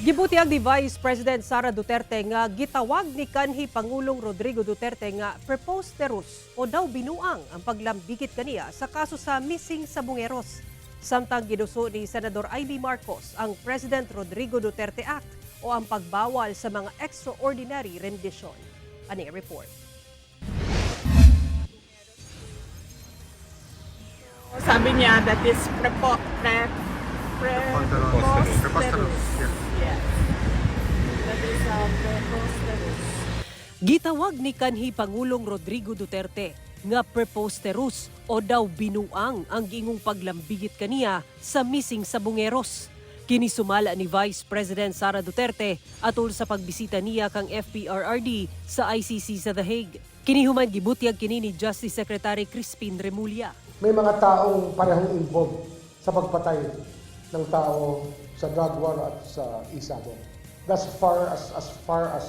Gibutyag ni Vice President Sara Duterte nga gitawag ni kanhi Pangulong Rodrigo Duterte nga preposterous o daw binuang ang paglambigit kaniya sa kaso sa missing sabungeros. Samtang giduso ni Senador Imee Marcos ang President Rodrigo Duterte Act o ang pagbawal sa mga extraordinary rendition. Ani ang report. Sabi niya that is preposterous. Preposterous, yeah. Yes. That is preposterous. Gitawag ni kanhi Pangulong Rodrigo Duterte nga preposterous o daw binuang ang giingong paglambigit kaniya sa missing sabungeros. Kini sumala ni Vice President Sara Duterte atol sa pagbisita niya kang FPRRD sa ICC sa The Hague. Kini human gibutyag kini ni Justice Secretary Crispin Remulla. May mga taong parehong involved sa pagpatay ng tao sa drug war at sa e-sabong. That's as far as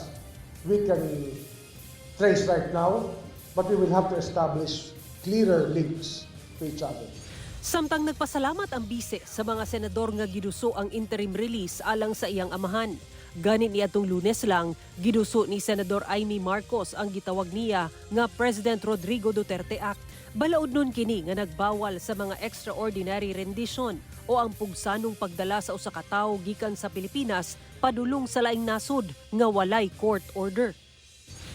we can trace right now, but we will have to establish clearer links to each other. Samtang nagpasalamat ang bise sa mga senador nga giduso ang interim release alang sa iyang amahan. Gani niadtong Lunes lang, giduso ni Senador Imee Marcos ang gitawag niya nga President Rodrigo Duterte Act. Balaod nun kini nga nagbawal sa mga extraordinary rendition o ang pugsanong pagdala sa usa ka tawo gikan sa Pilipinas padulong sa laing nasod nga walay court order.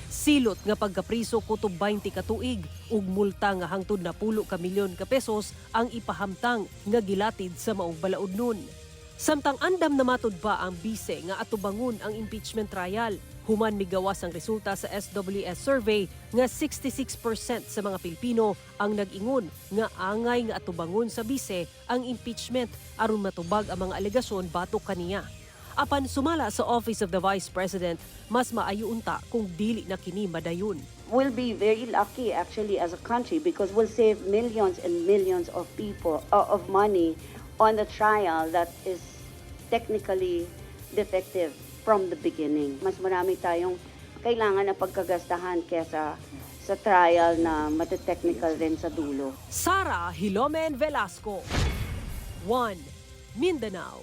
Silot nga pagkapriso kutob 20 ka tuig ug multa nga hangtod 10 ka milyon ka pesos ang ipahamtang nga gilatid sa maong balaod nun. Samtang andam na matud pa ang bise nga atubangon ang impeachment trial, human migawas ang resulta sa SWS survey nga 66% sa mga Pilipino ang nag-ingon nga angay nga atubangon sa bise ang impeachment aron matubag ang mga alegasyon batok kaniya. Apan sumala sa Office of the Vice President, mas maayo unta kung dili na kini madayon. We'll be very lucky, actually, as a country because we'll save millions and millions of people of money on the trial that is technically defective from the beginning. Mas marami tayong kailangan na pagkagastahan kesa sa trial na mate-technical rin sa dulo. Sara Hilomen Velasco, 1 Mindanao.